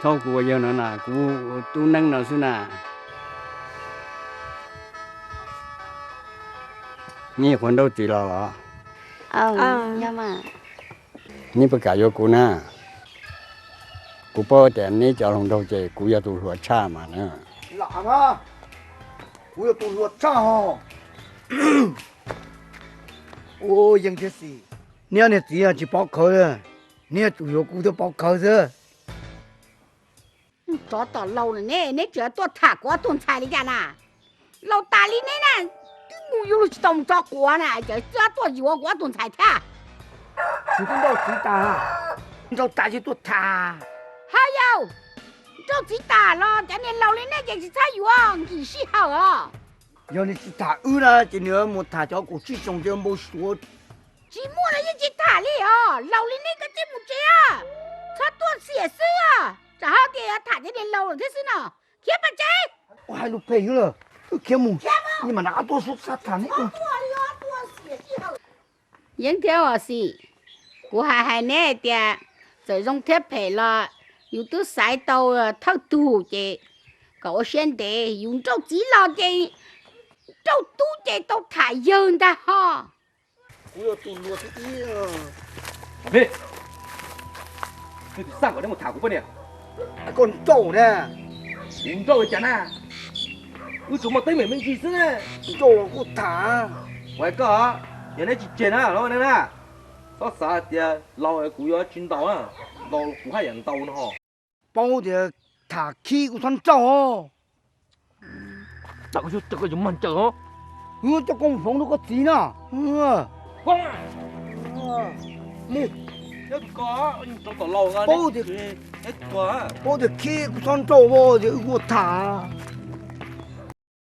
Thaub kuv ua yawg no na, kuv tub neeb no xwb na. Neb yog qhov nrauj txiv los los? Neb puas kam yuav kuv na? Kuv paub tias neb cov hluas nraug ces kuv yog tus hluas tshaj mas na. Lam na, kuv yog tus hluas tshaj ho. Ua yeej thiab xis, neb niag txiv tsis paub khawv, neb yuav tsum yuav kuv thiaj paub khawv xwb. Tsov tom laus ne, neb tseem tuaj tham kuv ob tug ntxhais li cas na? Laus tas li neb na, twb mus yuav luag tsis tau mus tso quav na, ces txawm tuaj yuav kuv ob tug ntxhais thiab. Kuv twb nrauj txiv tas, nrauj tas ces tuaj tham. Ha yau, nrauj txiv tas los cov niag laus li nej ces tsis txhob yuav nkim sij hawm os. Yog nws tsis tham wb na ces nws mus tham cov kaum tsib xyoos ces npau suav. Tsis muaj los yeej tsis tham li os, laus li nej koj cia li mus tsev, txhob tuaj xiam xwb os, tsam ho tias yuav tham cov niag laus lawm thiab xwb no. Khiav pem tsev. Ua hais lus phem ywg lawm, wb khiav mus, nws mam rov qab tuaj sub txhab tham neb. Yeej thiab os xis, kuv hais hais neb hais tias txawm zoo thiab phem los yus twb xaiv tau thawj tug ces kom ua siab ntev, yus nrauj txiv los ces nrauj tub ces tau tham yawg ntag ho. Kuv yog tus hluas thiab ib. Neb, neb tus xaj kom neb mus tham kuv poj niam. Koj nrauj na. Kuv nrauj li cas na? Wb tsuas muaj teeb meem me ntsis xwb na. Nrauj los kuj tham. Kuv hais koj, yog neb tsis tseg na los na, txhob xav hais tias laus kuv yuav tsis ntaus na, ntaus kuv haj yam ntaus no ho. Paub tias tham khib kuv txhob nrauj. Tau koj cov mag ncaws os. Coj koj mus hloov rau koj txiv na. Paub tias, paub tias khib kuv txhob nrauj, tias wb kuj tham.